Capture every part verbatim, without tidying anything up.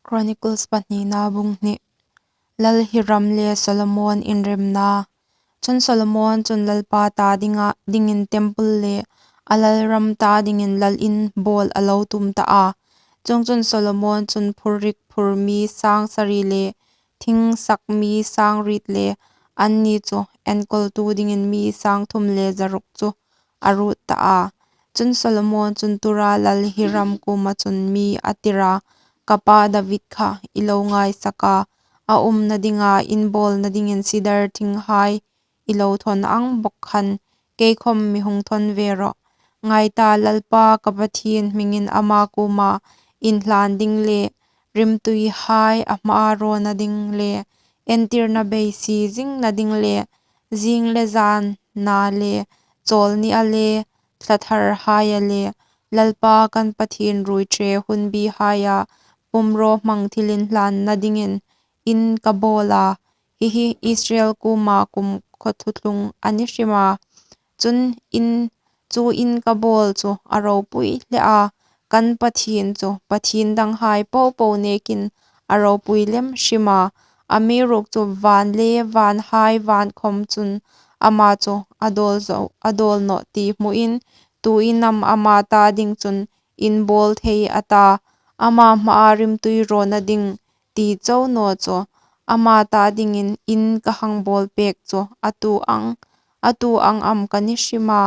Chronicles pahnina bung hni. Lal Hiram le Solomon inremna. Chun Solomon chun Lalpa ta dinga, dingin temple le a lalram ta dingin lal in bawl a lo tum ta a. Chuongchun Solomon chun phurrik phur mi sang sari le thing sak mi sang riet le anni chu enkawltu dingin mi sang thum le zaruk chu a ruot ta a. Chun Solomon chun Tura lal Hiram kuoma chun mi a tir a, ka pa David kha i lo ngaisak a, a umna dinga in bawlna dingin sidar thinghai i lo thawn ang bawk khan, kei khawm mi hung thawn ve rawh. Ngai ta, Lalpa ka Pathien hmingin ama kuoma inhlan ding le rimtuihai a hmaa rawna ding le entirna beisi zingna ding le zing le zan na le chawl nia le thla tharhaia le Lalpa kan Pathien ruoiṭhe hunbihaia pumrawhmang thilinhlanna dingin in ka bawl a, hi hi Israel kuoma kumkhawthluthlung a ni hrim a. Chun in, chu in ka bawl chu a ropui hle a, kan Pathien chu pathien danghai popo nekin a ropui lem hrim a. Amiruokchu van le vanhai van khawm chun ama chu a dawl zo, a dawl nawh ti hmuin, tuin am ama ta ding chun in bawl thei a ta, ama hmaa rimtui rawna ding ti chau naw chu, ama ta dingin in ka hang bawl pek chu a tu ang, a tu ang am ka ni hrim a.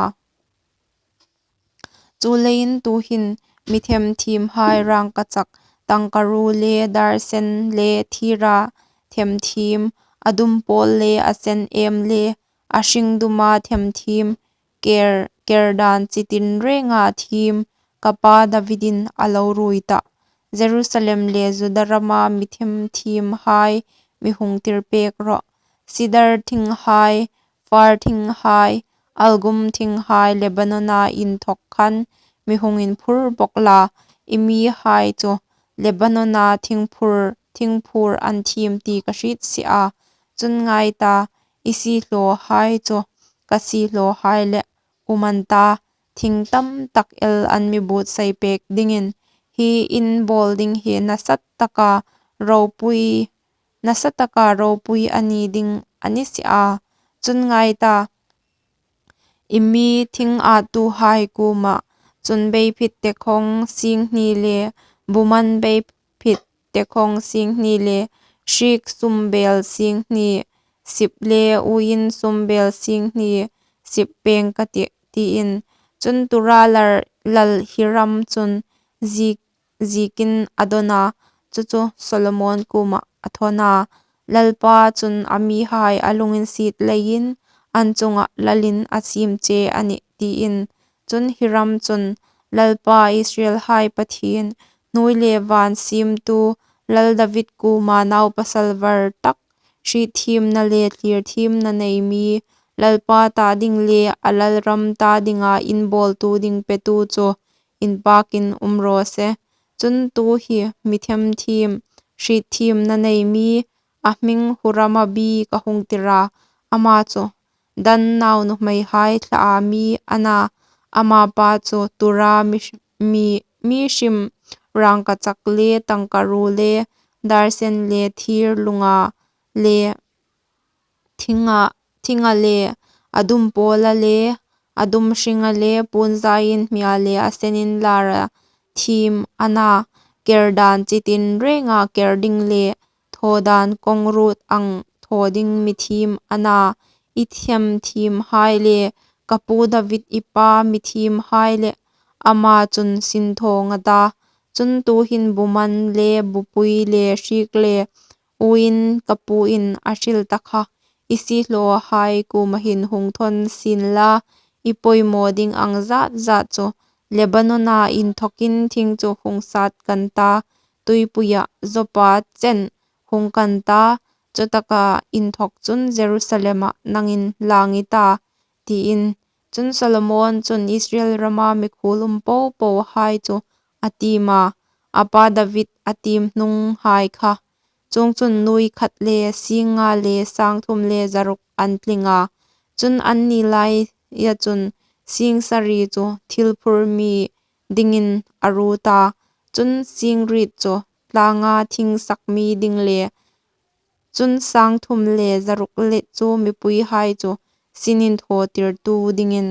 Chuleiin tuhin mi themthiemhai rangkachak tangkaruo le darsen le thira themthiem, a dum pawl le a sen em le a hring duma themthiem, ker, ker dan chi tinrenga thiem ka pa Davidin a lo ruoi ta. Jerusalem le Juda rama mi themthiemhai mi hung tir pek rawh. Sidar thinghai, far thinghai, algum thinghai Lebanona inthawk khan mi hung inphur bawk la, i mihai chu Lebanona thingphur, thingphur an thiem ti ka hriet si a. Chun ngai ta, i siehlawhai chu ka siehlawhai leh um an ta, thing tam tak el an mi buotsai pek dingin, hi in bawl ding hi nasa taka ropui, nasa taka ropui a ni ding a ni si a. Chun ngai ta, i mi thing attuhai kuoma chun beiphit tekhawng sing hni le buman beiphit tekhawng sing hni le hriek sumbel sing hni sip le uoin sumbel sing hni sip peng ka tih, tiin. Chun Tura lal, lal Hiram chun ziek, ziekin a dawn a, chu chu Solomon kuomah a thawn a. Lalpa chun a mihai a lunginsiet leiin an chunga lalin a siem che a nih, tiin. Chun Hiram chun, Lalpa Israelhai Pathien, hnuoi le van siemtu, Lal David kuoma naupasal var tak, hrietthiemna le thlirthiemna nei mi, Lalpa ta ding le a lalram ta dinga in bawltu ding petu chu inpakin um raw se. Chun tu hi mi themthiem, hrietthiemna nei mi, a hming Huram-abi ka hung tir a, ama chu Dan nau nuhmeihai thlaa mi a na, ama pa chu Tura mi, mi, mi hrim rangkachak le tangkaruo le darsen le thir lunga le thinga, thinga le a dum pawla le a dum hringa le puonzaiin hmia le a senin lara thiem a na, ker dan chi tinrenga ker ding le thaw dan kawng ruot ang thaw ding mi thiem a na, i themthiemhai le ka pu David i pa mi thiemhai le ama chun sinthaw a ta. Chun tuhin buman le bupui le hriek le uoin ka puin a hril ta kha, i siehlawhai kuoma hin hung thawn sien la, i poimaw ding ang zat zat chu Lebanona inthawkin thing chu hung sat kan ta, tuipuia Joppa chen hung kan ta, chutaka inthawk chun Jerusalema nangin lang i ta, tiin. Chun Solomon chun Israel rama mikhuol um popohai chu a tiem a, a pa David a tiem hnunghai kha. Chuongchun nuoi khat le sing nga le sang thum le zaruk an tling a. Chun anni laia chun sing sari chu thil phur mi dingin a ruot a. Chun sing riet chu tlânga thing sak mi ding le, chun sâng thum le za ruk chu mipuihai chu sin inthawtirtu dingin.